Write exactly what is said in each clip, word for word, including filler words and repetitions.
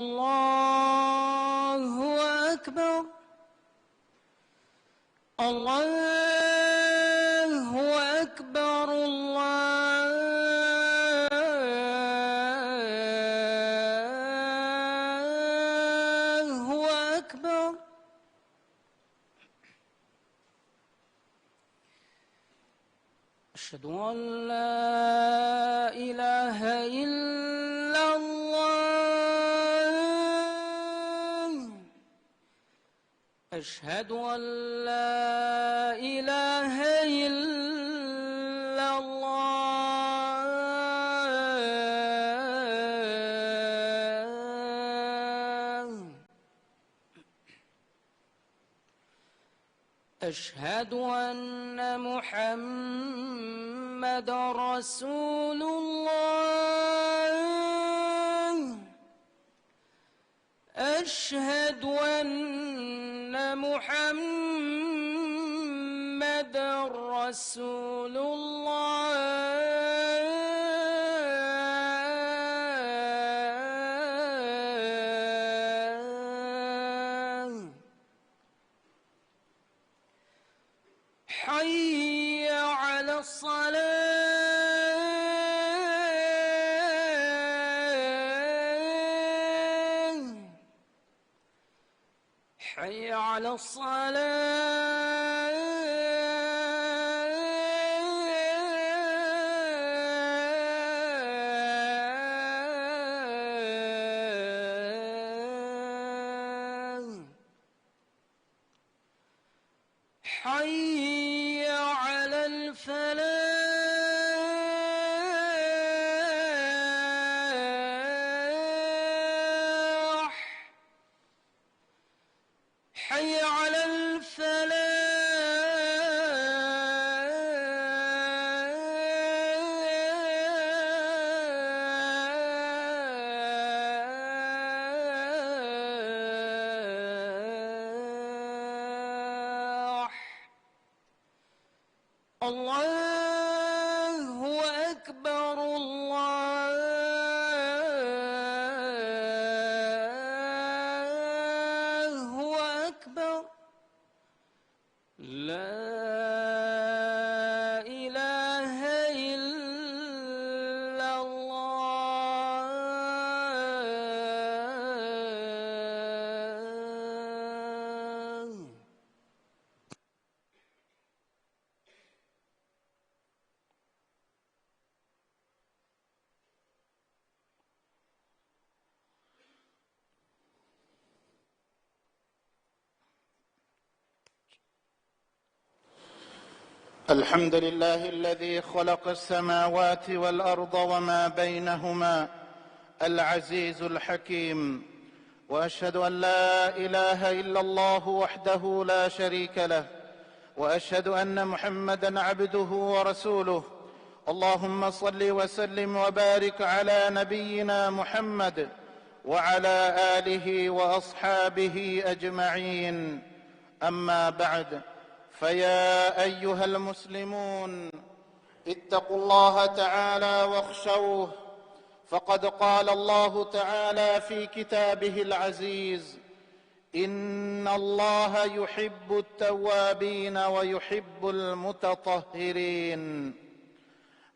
الله أكبر. الله أكبر. الله أكبر. أشهد أن لا إله إلا الله. أشهد أن لا إله إلا الله. أشهد أن محمد رسول الله. أشهد أن محمد رسول الله. حي على الصلاة. حي على الصلاة. حي على الفلاح. حي على الفلاح. الله أكبر. الله أكبر. لا إله إلا الله. الحمد لله الذي خلق السماوات والأرض وما بينهما، العزيز الحكيم. وأشهد أن لا إله إلا الله وحده لا شريك له، وأشهد أن محمدا عبده ورسوله. اللهم صل وسلم وبارك على نبينا محمد وعلى آله وأصحابه أجمعين. أما بعد، فيا أيها المسلمون، اتقوا الله تعالى واخشوه، فقد قال الله تعالى في كتابه العزيز: إن الله يحب التوابين ويحب المتطهرين.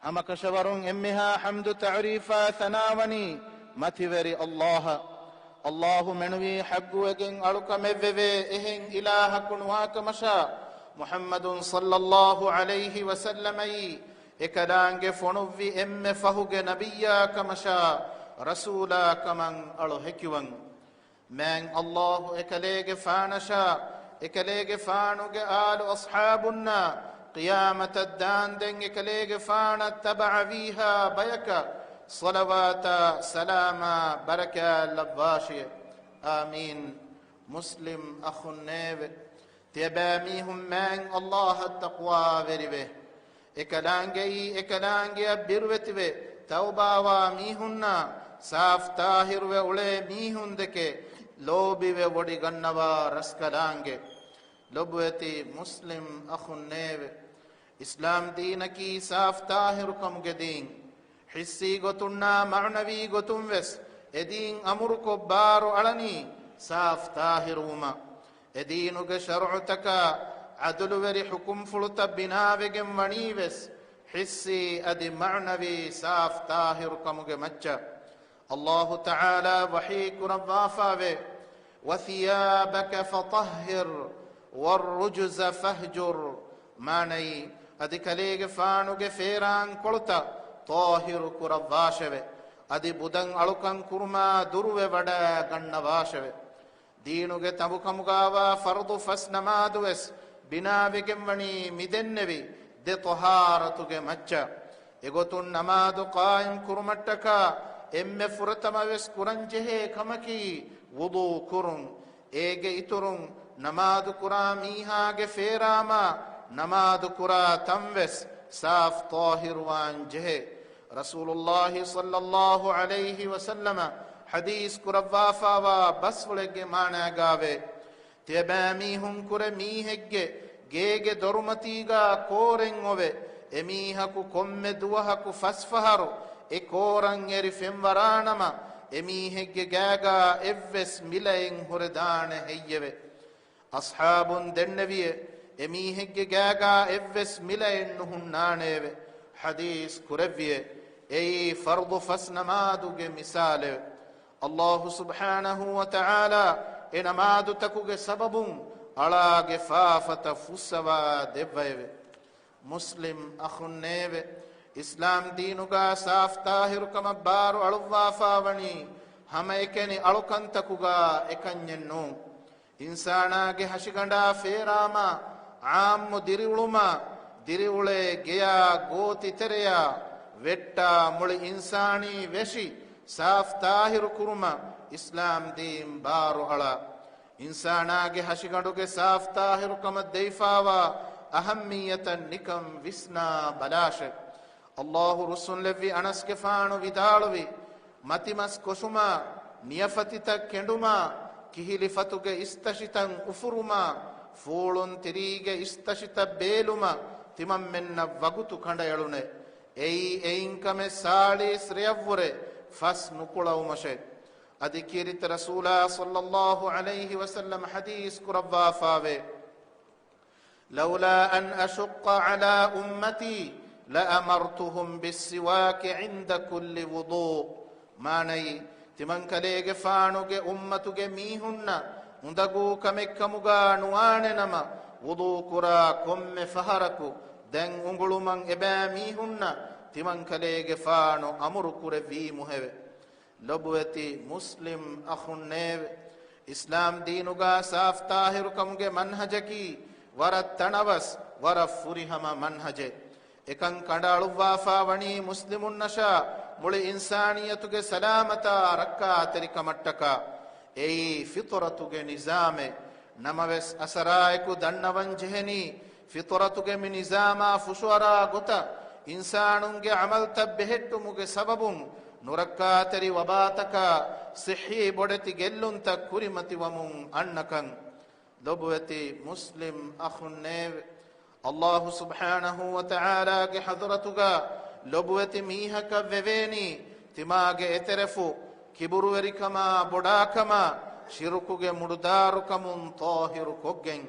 ހަމަކަށަވަރުން އެންމެހާ ޙަމްދު ތަޢުރީފާ ސަނާވަނީ މަތިވެރި ﷲ އަށް. ﷲ މެނުވީ ޙައްޤުވެގެން އަޅުކަމެއްވެވޭ އެހެން އިލާހަކު ނުވާކަމަށާ، މުޙައްމަދު ޞައްލައްލާހު ޢަލައިހި ވަސައްލަމައީ އެކަލާނގެ ފޮނުއްވި އެންމެ ފަހުގެ ނަބިއްޔާ ކަމަށާ، ރަސޫލާ ކަމަށް އަޅު ހެކިވަން. މާތް ﷲ އެކަލޭގެފާނަށާ، އެކަލޭގެފާނުގެ އާލު އަޞްޙާބުންނާ، ޤިޔާމަތަށް ދާންދެން އެކަލޭގެފާނަށް ތަބަޢަވީހާ ބަޔަކަށް ޞަލަވާތާ ސަލާމާ ބަރަކާތްލައްވާށި. އާމީން. މުސްލިމް އަޚުންނޭވެ! ތިޔަބައިމީހުން މާތް ﷲ އަށް ތަޤްވާވެރިވެ، އެކަލާނގެއީ އެކަލާނގެއަށް ބިރުވެތިވެ، ތައުބާވާ މީހުންނާ، ސާފް ތާހިރުވެ އުޅޭ މީހުންދެކެ، ލޯބިވެ ވޮޑިގަންނަވާ ރަސްކަލާނގެ. ލޮބުވެތި މުސްލިމް އަޚުންނޭވެ! އިސްލާމް ދީނަކީ ސާފް ތާހިރުކަމުގެ ދީން. ޙިއްސީ ގޮތުންނާ މަޢުނަވީ ގޮތުން ވެސް އެދީން އަމުރުކޮށް ބާރު އަޅަނީ ސާފް ޠާހިރުވުމަށް. އެދީނުގެ ޝަރުޢުތަކާ ޢަދުލުވެރި ޙުކުމްފުޅުތައް ބިނާވެގެން ވަނީވެސް، ޙިއްސީ އަދި މަޢުނަވީ ސާފް ޠާހިރުކަމުގެ މައްޗަށް. އަލްލާހު ތަޢާލާ ވަޙީ ކުރައްވާފާވޭ، "وثيابك فطهر والرجز فاهجر." މާނައީ، އަދި ކަލޭގެފާނުގެ ފޭރާންކޮޅުތައް ޠާހިރު ކުރައްވާށެވެ. އަދި ބުދަން އަޅުކަން ކުރުމާ ދުރުވެވަޑައިގަންނަވާށެވެ. ދީނުގެ ތަނބުކަމުގާވާ ފަރުޟު ފަސް ނަމާދުވެސް ބިނާވެގެންވަނީ މިދެންނެވި ދެ ޠަހާރަތުގެ މައްޗަށް. އެގޮތުން ނަމާދު ޤާއިމް ކުރުމަށްޓަކާ އެންމެ ފުރަތަމަވެސް ކުރަންޖެހޭ ކަމަކީ ވުޟޫ ކުރުން. އޭގެ އިތުރުން ނަމާދު ކުރާ މީހާގެ ފޭރާމާ ނަމާދު ކުރާ ތަންވެސް ސާފް ޠާހިރުވާން ޖެހޭ. ރަސޫލުﷲ ޞައްލަﷲ ޢަލައިހި ވަސައްލަމަ ޙަދީޘް ކުރައްވާފާވާ ބަސްފުޅެއްގެ މާނާގާވޭ، ތިޔަބައިމީހުން ކުރެ މީހެއްގެ ގޭގެ ދޮރުމަތީގާ ކޯރެއް އޮވެ، އެމީހަކު ކޮންމެ ދުވަހަކު ފަސް ފަހަރު އެ ކޯރަށް އެރި ފެންވަރާނަމަ، އެމީހެއްގެ ގާގާ އެއްވެސް މިލައެއް ހުރެދާނެ ހެއްޔެވެ؟ އަޞްޙާބުން ދެންނެވިއޭ، އެމީހެއްގެ ގާގާ އެއްވެސް މިލައެއް ނުހުންނާނެއެވެ. ޙަދީޘް ކުރެއްވިއޭ، އެއީ ފަރުޟު ފަސް ނަމާދުގެ މިސާލެވެ. އަލްލާހު ސުބްޙާނަހޫ ވަތަޢާލާ އެ ނަމާދުތަކުގެ ސަބަބުން އަޅާގެ ފާފަތައް ފުއްސަވާ ދެއްވައެވެ. މުސްލިމް އަޚުންނޭވެ! އިސްލާމް ދީނުގާ ސާފް ޠާހިރުކަމަށް ބާރު އަޅުއްވާފާވަނީ ހަމައެކަނި އަޅުކަންތަކުގާ އެކަންޏެއް ނޫން. އިންސާނާގެ ހަށިގަނޑާ ފޭރާމާ، ޢާއްމު ދިރިއުޅުމާ، ދިރިއުޅޭ ގެޔާ ގޯތިތެރެޔާ ވެއްޓާ މުޅި އިންސާނީ ވެށި ސާފް ޠާހިރު ކުރުމަށް އިސްލާމް ދީން ބާރު އަޅާ. އިންސާނާގެ ހަށިގަނޑުގެ ސާފް ޠާހިރުކަމަށް ދެވިފާވާ އަހައްމިއްޔަތަށް ނިކަން ވިސްނާ ބަލާށެ. އަލްލާހު ރުއްސުންލެއްވި އަނަސްގެފާނު ވިދާޅުވި، މަތިމަސް ކޮށުމާ، ނިޔަފަތިތައް ކެނޑުމާ، ކިހިލި ފަތުގެ އިސްތަށިތައް އުފުރުމާ، ފޫޅުން ތިރީގެ އިސްތަށިތައް ބޭލުމަށް ތިމަންމެންނަށް ވަގުތު ކަނޑައެޅުނެ. އެއީ އެއިން ކަމެއް ސާޅީސް ރެޔަށްވުރެ ފަސް ނުކުޅައުމަށެ. އަދި ކީރިތި ރަސޫލާ ޞައްލައްލާހު ޢަލައިހި ވަސައްލަމަ ޙަދީޘް ކުރައްވާފާވޭ، "لولا أن أشق على أمتي لأمرتهم بالسواك عند كل وضوء." މާނައީ، ތިމަންކަލޭގެފާނުގެ އުއްމަތުގެ މީހުންނަށް އުނދަގޫ ކަމެއްކަމުގާ ނުވާނެނަމަ، ވުޟޫ ކުރާ ކޮންމެ ފަހަރަކު ދަތް އުނގުޅުމަށް އެބައިމީހުންނަށް ތިމަންކަލޭގެފާނު އަމުރު ކުރެއްވީމުހެވެ. ލޮބުވެތި މުސްލިމް އަޚުންނޭވެ! އިސްލާމް ދީނުގާ ސާފް ޠާހިރުކަމުގެ މަންހަޖަކީ ވަރަށް ތަނަވަސް، ވަރަށް ފުރިހަމަ މަންހަޖެއް. އެކަން ކަނޑައަޅުއްވާފާ ވަނީ މުސްލިމުންނަށާ މުޅި އިންސާނިއްޔަތުގެ ސަލާމަތާ ރައްކާތެރިކަމަށްޓަކާ. އެއީ ފިޠުރަތުގެ ނިޒާމެއް. ނަމަވެސް އަސަރާއެކު ދަންނަވަން ޖެހެނީ، ފިޠުރަތުގެ މި ނިޒާމާ ފުށުއަރާ ގޮތަށް އިންސާނުންގެ ޢަމަލްތައް ބެހެއްޓުމުގެ ސަބަބުން ނުރައްކާތެރި ވަބާތަކާ ޞިއްޙީ ބޮޑެތި ގެއްލުންތައް ކުރިމަތިވަމުން އަންނަކަން. ލޮބުވެތި މުސްލިމް އަޚުންނޭވެ! އަލްލާހު ސުބްޙާނަހޫ ވަތަޢާލާގެ ޙަޟްރަތުގަ ލޮބުވެތި މީހަކަށް ވެވޭނީ، ތިމާގެ އެތެރެފުށް ކިބުރުވެރިކަމާ ބޮޑާކަމާ ޝިރުކުގެ މުޑުދާރުކަމުން ޠާހިރު ކޮށްގެން،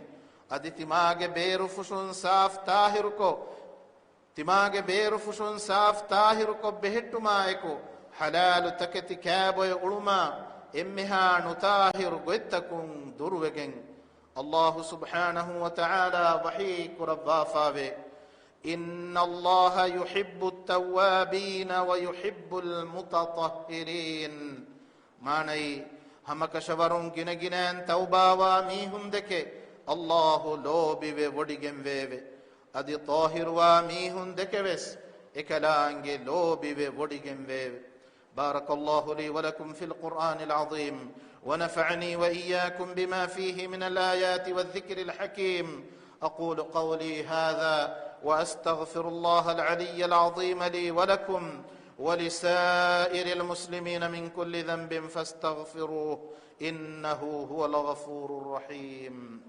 އަދި ތިމާގެ ބޭރުފުށުން ސާފް ޠާހިރުކޮށް، ތިމާގެ ބޭރުފުށުން ސާފް ޠާހިރުކޮށް ބެހެއްޓުމާއެކު، ޙަލާލު ތަކެތި ކައިބޮއެ އުޅުމާ، އެންމެހާ ނުޠާހިރު ގޮތްތަކުން ދުރުވެގެން. އަލްލާހު ސުބްޙާނަހޫ ވަތަޢާލާ ވަޙީ ކުރައްވާފާވޭ، "إن الله يحب التوابين ويحب المتطهرين." މާނައީ، ހަމަކަށަވަރުން ގިނަގިނައިން ތައުބާވާ މީހުންދެކެ އަލްލާހު ލޯބިވެ ވޮޑިގެންވެއެވެ. އަދި ޠާހިރުވާ މީހުންދެކެވެސް އެކަލާނގެ ލޯބިވެ ވޮޑިގެންވެއެވެ. بارك الله لي ولكم في القرآن العظيم، ونفعني وإياكم بما فيه من الآيات والذكر الحكيم. أقول قولي هذا وأستغفر الله العلي العظيم لي ولكم ولسائر المسلمين من كل ذنب فاستغفروه، إنه هو الغفور الرحيم.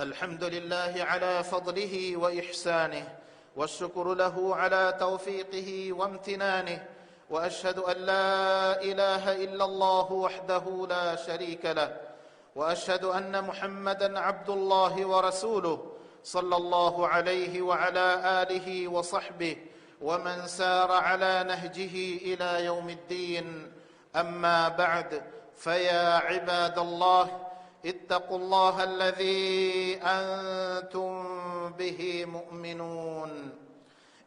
الحمد لله على فضله وإحسانه، والشكر له على توفيقه وامتنانه، وأشهد أن لا إله إلا الله وحده لا شريك له، وأشهد أن محمدا عبد الله ورسوله، صلى الله عليه وعلى آله وصحبه ومن سار على نهجه إلى يوم الدين. أما بعد، فيا عباد الله، اتقوا الله الذي أنتم به مؤمنون.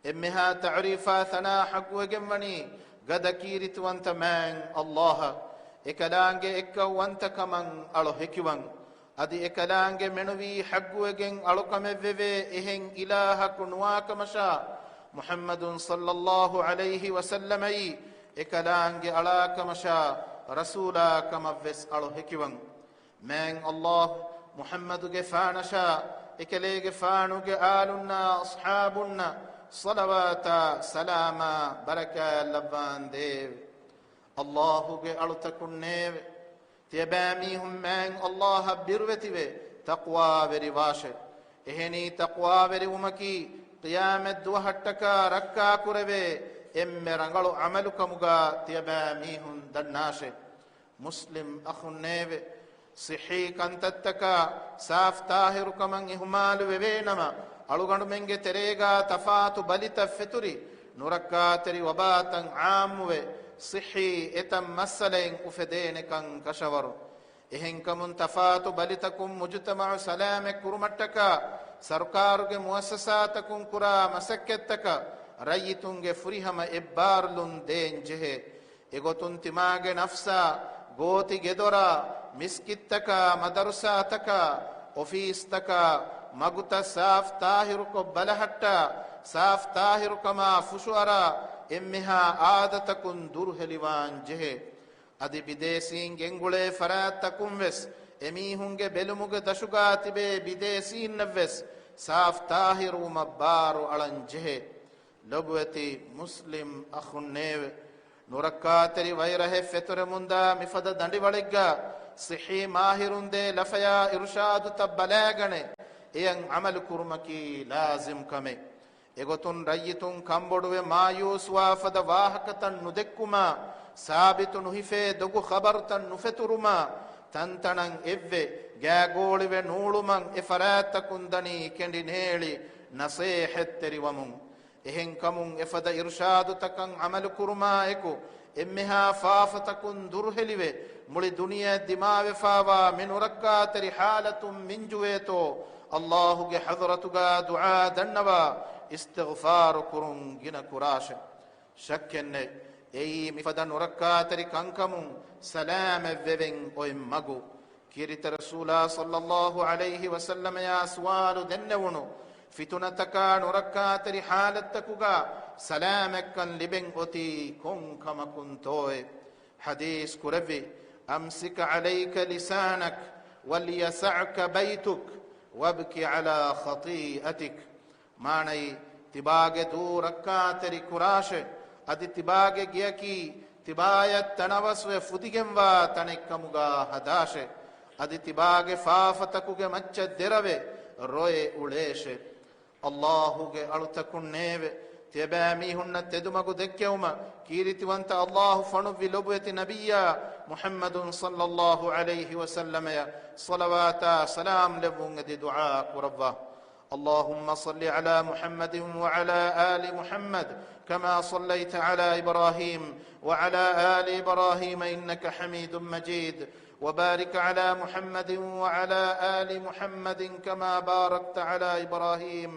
އެންމެހާ ތަޢުރީފާ ޘަނާ ޙައްޤުވެގެންވަނީ ގަދަ ކީރިތިވަންތަ މާތް ﷲ އަށް، އެކަލާނގެ އެއްކައުވަންތަކަމަށް އަޅު ހެކިވަން. އަދި އެކަލާނގެ މެނުވީ ޙައްޤުވެގެން އަޅުކަމެއްވެވޭ އެހެން އިލާހަކު ނުވާކަމަށާ، މުޙައްމަދު ޞައްލައްލާހު ޢަލައިހި ވަސައްލަމައީ އެކަލާނގެ އަޅާކަމަށާ ރަސޫލާކަމަށްވެސް އަޅު ހެކިވަން. މާތް ﷲ މުޙައްމަދުގެ ފާނަށާ، އެކަލޭގެފާނުގެ އާލުންނާ އަޞްޙާބުންނަށް ޞަލަވާތާ ސަލާމާ ބަރަކާތް ލައްވާނދޭވެ. ﷲގެ އަޅުތަކުންނޭވެ! ތިޔަބައިމީހުން މާތް ﷲ އަށް ބިރުވެތިވެ ތަޤްވާވެރިވާށެ. އެހެނީ ތަޤްވާވެރިވުމަކީ ޤިޔާމަތް ދުވަހަށްޓަކާ ރައްކާކުރެވޭ އެންމެ ރަނގަޅު ޢަމަލުކަމުގާ ތިޔަބައިމީހުން ދަންނާށެ. މުސްލިމް އަޚުންނޭވެ! ޞިއްޙީ ކަންތައްތަކާ ސާފް ޠާހިރުކަމަށް އިހުމާލު ވެވޭނަމަ، އަޅުގަނޑުމެންގެ ތެރޭގާ ތަފާތު ބަލިތައް ފެތުރި، ނުރައްކާތެރި ވަބާތައް ޢާއްމުވެ، ޞިއްޙީ އެތައް މައްސަލައެއް އުފެދޭނެކަން ކަށަވަރު. އެހެންކަމުން ތަފާތު ބަލިތަކުން މުޖުތަމަޢު ސަލާމަތް ކުރުމަށްޓަކާ، ސަރުކާރުގެ މުއައްސަސާތަކުން ކުރާ މަސައްކަތްތަކަށް ރައްޔިތުންގެ ފުރިހަމަ އެއްބާރުލުން ދޭން ޖެހޭ. އެގޮތުން ތިމާގެ ނަފްސާ، ގޯތި ގެދޮރާ، މިސްކިތްތަކާ، މަދަރުސާތަކާ، އޮފީސްތަކާ، މަގުތައް ސާފް ތާހިރުކޮށް ބަލަހައްޓާ، ސާފް ތާހިރުކަމާ ފުށުއަރާ، އެންމެހާ އާދަތަކުން ދުރުހެލިވާން ޖެހޭ. އަދި ބިދޭސީން ގެންގުޅޭ ފަރާތްތަކުން ވެސް، އެމީހުންގެ ބެލުމުގެ ދަށުގާ ތިބޭ ބިދޭސީންނަށް ވެސް ސާފް ތާހިރުވުމަށް ބާރު އަޅަން ޖެހޭ. ލޮބުވެތި މުސްލިމް އަޚުންނޭވެ! ނުރައްކާތެރި ވައިރަހެއް ފެތުރެމުންދާ މިފަދަ ދަނޑިވަޅެއްގަ ޞިއްޙީ މާހިރުން ދޭ ލަފަޔާ އިރުޝާދުތައް ބަލާގަނެ، އެޔަށް ޢަމަލު ކުރުމަކީ ލާޒިމް ކަމެއް. އެގޮތުން ރައްޔިތުން ކަންބޮޑުވެ މާޔޫސްވާ ފަދަ ވާހަކަތައް ނުދެއްކުމާ، ސާބިތު ނުހިފޭ ދޮގު ޚަބަރުތައް ނުފެތުރުމާ، ތަންތަނަށް އެއްވެ ގާގޯޅިވެ ނޫޅުމަށް އެ ފަރާތްތަކުން ދަނީ ކެނޑިނޭޅި ނަސޭހަތްތެރިވަމުން. އެހެންކަމުން އެފަދަ އިރުޝާދުތަކަށް ޢަމަލުކުރުމާއެކު، އެންމެހާ ފާފަތަކުން ދުރުހެލިވެ، މުޅި ދުނިޔެއަށް ދިމާވެފާވާ މި ނުރައްކާތެރި ޙާލަތުން މިންޖުވޭތޯ، ﷲގެ ޙަޟްރަތުގާ ދުޢާ ދަންނަވާ، އިސްތިޣްފާރު ކުރުން ގިނަ ކުރާށެ. ޝައްކެއްނެތް، އެއީ މިފަދަ ނުރައްކާތެރި ކަންކަމުން ސަލާމަތްވެވެން އޮތް މަގު. ކީރިތި ރަސޫލާ ޞައްލައްލާހު ޢަލައިހި ވަސައްލަމަޔާ ސުވާލު ދެންނެވުނު، ފިތުނަތަކާ ނުރައްކާތެރި ޙާލަތްތަކުގާ ސަލާމަތްކަން ލިބެން އޮތީ ކޮން ކަމަކުންތޯއޭ؟ ޙަދީޘް ކުރެއްވި، أمسك عليك لسانك وليسعك بيتك وابك على خطيئتك. މާނައީ، ތިބާގެ ދޫ ރައްކާތެރި ކުރާށެ، އަދި ތިބާގެ ގެއަކީ ތިބާޔަށް ތަނަވަސްވެ ފުދިގެންވާ ތަނެއްކަމުގާ ހަދާށެ، އަދި ތިބާގެ ފާފަތަކުގެ މައްޗަށް ދެރަވެ ރޮއެ އުޅޭށެ. ﷲގެ އަޅުތަކުންނޭވެ! ތިޔަބައިމީހުންނަށް ތެދުމަގު ދެއްކެވުމަށް ކީރިތިވަންތަ ﷲ ފޮނުއްވި ލޮބުވެތި ނަބިއްޔާ މުޙައްމަދު ޞައްލައްލާހު ޢަލައިހި ވަސައްލަމަޔަށް ޞަލަވާތާ ސަލާމް ލެއްވުން އެދި ދުޢާ ކުރައްވާ. اللهم صل على محمد وعلى آل محمد كما صليت على إبراهيم وعلى آل إبراهيم إنك حميد مجيد، وبارك على محمد وعلى آل محمد كما باركت على إبراهيم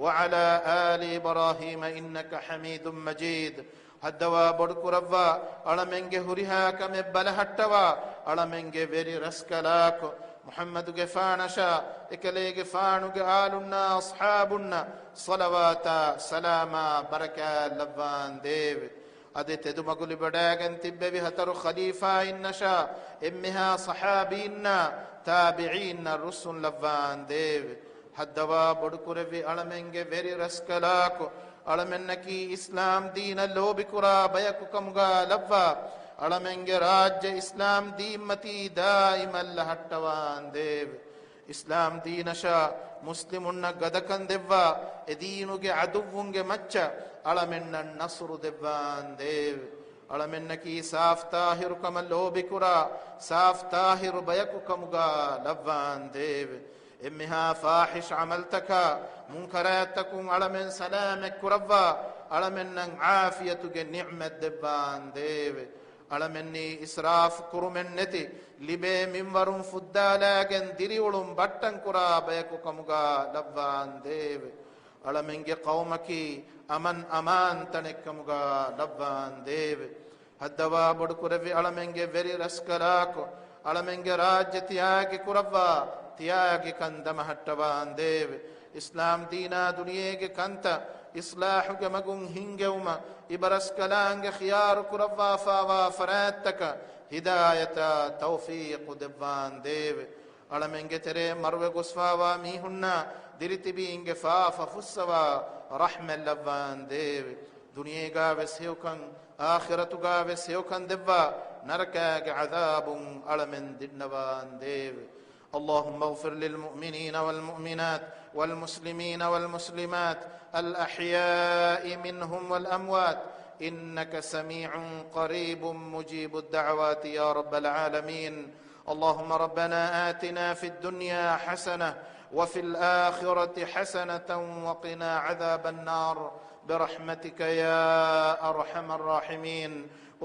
وعلى آل إبراهيم إنك حميد مجيد. ހައްދަވާ ބޮޑުކުރައްވާ، އަޅަމެންގެ ހުރިހާ ކަމެއް ބަލަހައްޓަވާ، އަޅަމެންގެ ވެރި ރަސްކަލާކޮ، މުޙައްމަދުގެފާނަށާ، އެކަލޭގެފާނުގެ އާލުންނާ އަޞްޙާބުންނަށް ޞަލަވާތާ ސަލާމާ ބަރަކާތް ލައްވާނދޭވެ. އަދި ތެދުމަގު ލިބިވަޑައިގެން ތިއްބެވި ހަތަރު ޚަލީފާއިންނަށާ، އެންމެހާ ޞަޙާބީންނާ، ތާބިޢީންނަށް ރުއްސުން ލައްވާނދޭވެ. ހައްދަވާ ބޮޑުކުރެއްވި އަޅަމެންގެ ވެރި ރަސްކަލާކޮ، އަޅަމެންނަކީ އިސްލާމް ދީނަށް ލޯބިކުރާ ބަޔަކު ކަމުގާ ލައްވާ، އަޅަމެންގެ ރާއްޖެ އިސްލާމް ދީންމަތީ ދާއިމަށް ލަހައްޓަވާނދޭވެ. އިސްލާމް ދީނަށާ މުސްލިމުންނަށް ގަދަކަން ދެއްވާ އެ ދީނުގެ ޢަދުއްވުންގެ މައްޗަށް އަޅަމެންނަށް ނަޞްރު ދެއްވާން ދޭވެ. އަޅަމެންނަކީ ސާފް ޠާހިރު ކަމަށް ލޯބިކުރާ ސާފް ޠާހިރު ބަޔަކު ކަމުގާ ލައްވާން ދޭވެ. އެންމެހާ ފާޙިޝް ޢަމަލްތަކާ، މުންކަރާތްތަކުން އަޅަމެން ސަލާމަތް ކުރައްވާ، އަޅަމެންނަށް ޢާފިޔަތުގެ ނިޢުމަތް ދެއްވާން ދޭވެ. އަޅަމެންނީ އިސްރާފް ކުރުމެއް ނެތި، ލިބޭ މިންވަރުން ފުއްދާލާގެން ދިރިއުޅުން ބައްޓަން ކުރާ ބަޔަކު ކަމުގާ ލައްވާން ދޭވެ. އަޅަމެންގެ ޤައުމަކީ އަމަން އަމާން ތަނެއް ކަމުގާ ލައްވާން ދޭވެ. ހައްދަވާ ބޮޑުކުރެއްވި އަޅަމެންގެ ވެރި ރަސްކަލާކޮ، އަޅަމެންގެ ރާއްޖެ ތިޔާގި ކުރައްވާ، ތިޔާގި ކަން ދަމަހައްޓަވާން ދޭވެ. އިސްލާމް ދީނާ ދުނިޔޭގެ ކަންތައް އިޞްލާޙުގެ މަގުން ހިންގެވުމަށް އިބަރަސްކަލާނގެ ޚިޔާރު ކުރައްވާފާވާ ފަރާތްތަކަށް ހިދާޔަތާ ތައުފީޤު ދެއްވާން ދޭވެ. އަޅަމެންގެ ތެރޭ މަރުވެ ގޮސްފާވާ މީހުންނާ ދިރިތިބީންގެ ފާފަ ފުއްސަވާ ރަޙްމަތް ލައްވާން ދޭވެ. ދުނިޔޭގާ ވެސް ހެޔޮކަން، އާޚިރަތުގާ ވެސް ހެޔޮކަން ދެއްވާ، ނަރަކާގެ ޢަޛާބުން އަޅަމެން ދިންނަވާން ދޭވެ. اللهم اغفر للمؤمنين والمؤمنات والمسلمين والمسلمات الأحياء منهم والأموات إنك سميع قريب مجيب الدعوات يا رب العالمين. اللهم ربنا آتنا في الدنيا حسنة وفي الآخرة حسنة وقنا عذاب النار برحمتك يا أرحم الراحمين.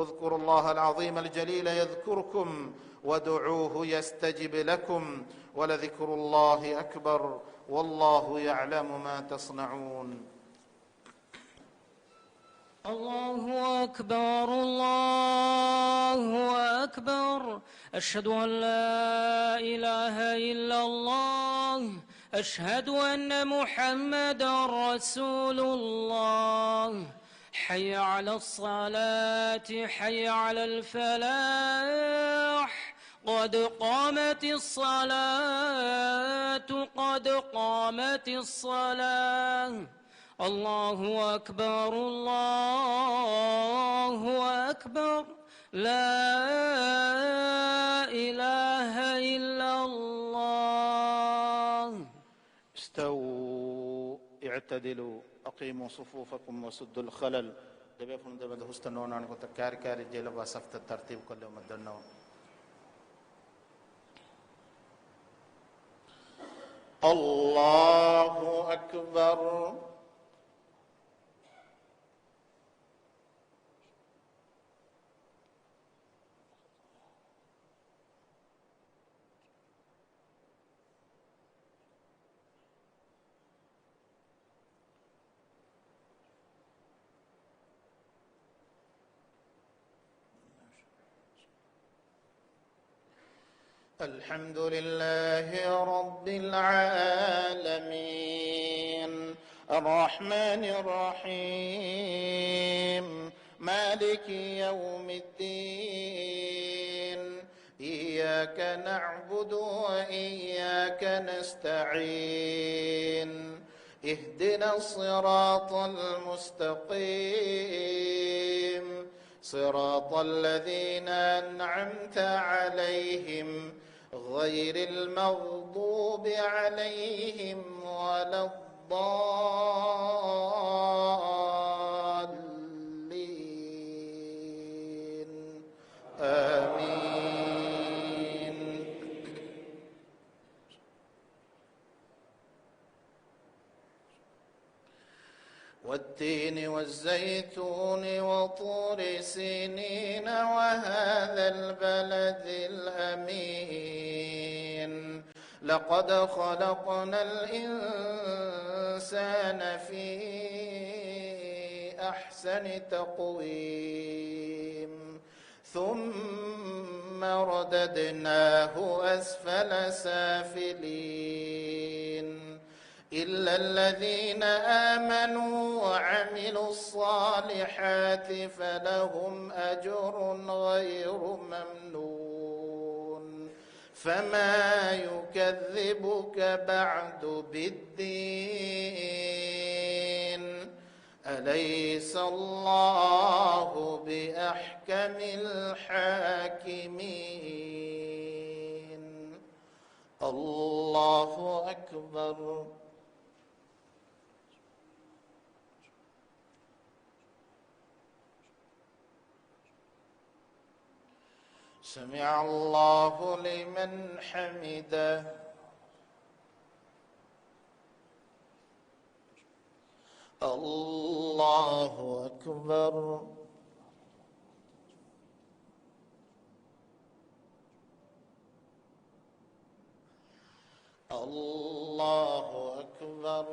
اذكروا الله العظيم الجليل يذكركم وادعوه يستجب لكم ولذكر الله أكبر والله يعلم ما تصنعون. الله أكبر، الله أكبر. أشهد أن لا إله إلا الله. أشهد أن محمدا رسول الله. حي على الصلاة، حي على الفلاح. قد قامت الصلاة، قد قامت الصلاة. الله أكبر، الله أكبر. لا إله إلا الله. استووا، اعتدلوا، أقيموا صفوفكم وسدوا الخلل. ދެބޭފުޅުން ދެމެދު ހުސްތަން ނޯންނާނެ ގޮތަށް ކާރި ކާރި ޖެހިލައްވާ ސަފްތައް ތަރްތީބު ކޮށްލެވުމަށް ދަންނަވަން. الله أكبر. الحمد لله رب العالمين. الرحمن الرحيم. مالك يوم الدين. إياك نعبد وإياك نستعين. اهدنا الصراط المستقيم. صراط الذين أنعمت عليهم غير المغضوب عليهم ولا الضالين. آمين. والتين والزيتون وطور سينين وهذا البلد الأمين. لقد خلقنا الإنسان في أحسن تقويم. ثم رددناه أسفل سافلين. إلا الذين آمنوا وعملوا الصالحات فلهم أجر غير ممنون. فما يكذبك بعد بالدين. أليس الله بأحكم الحاكمين. الله أكبر. سمع الله لمن حمده. الله أكبر. الله أكبر.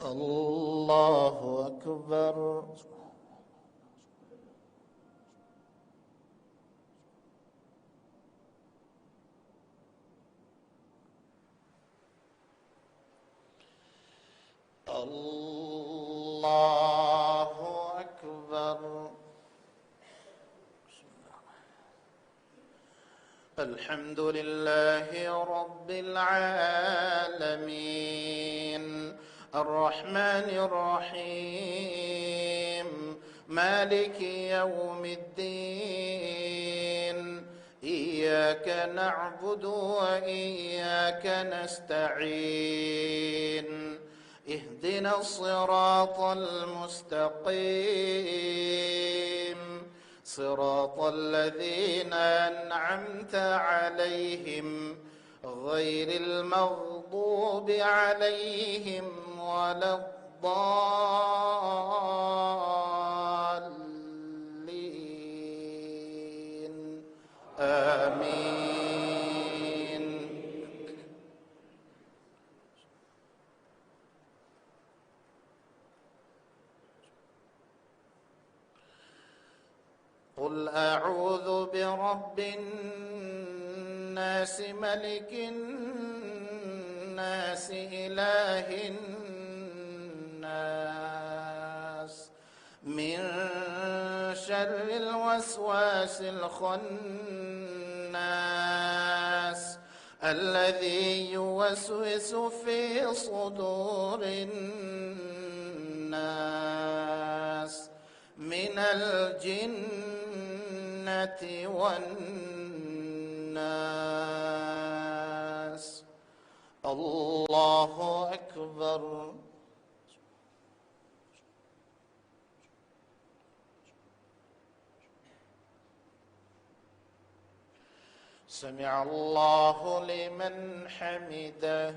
الله أكبر. الله أكبر. الحمد لله رب العالمين. الرحمن الرحيم. مالك يوم الدين. إياك نعبد وإياك نستعين. اهدنا الصراط المستقيم. صراط الذين أنعمت عليهم غير المغضوب عليهم ولا الضالين. آمين. قل أعوذ برب الناس، ملك الناس، إله الناس، من شر الوسواس الخناس، الذي يوسوس في صدور الناس، من الجنة والناس. الله أكبر. سمع الله لمن حمده.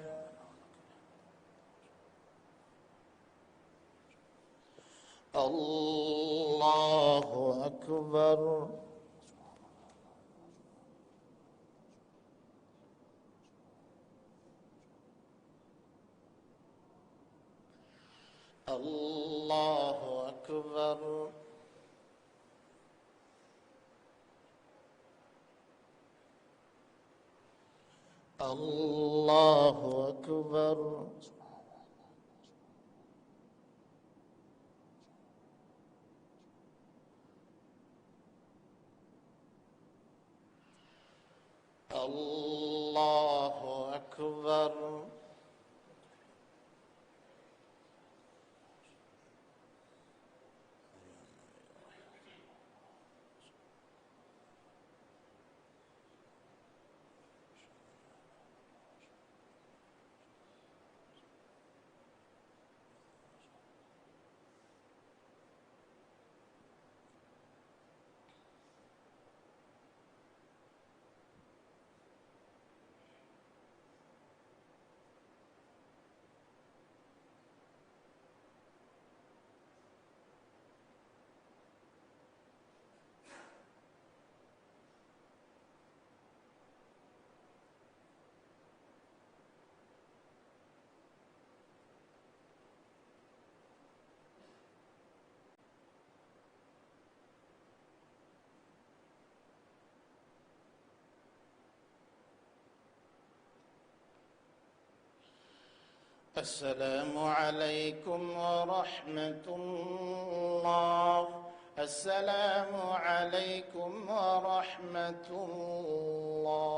الله أكبر. الله أكبر. الله أكبر. الله أكبر. السلام عليكم ورحمة الله. السلام عليكم ورحمة الله.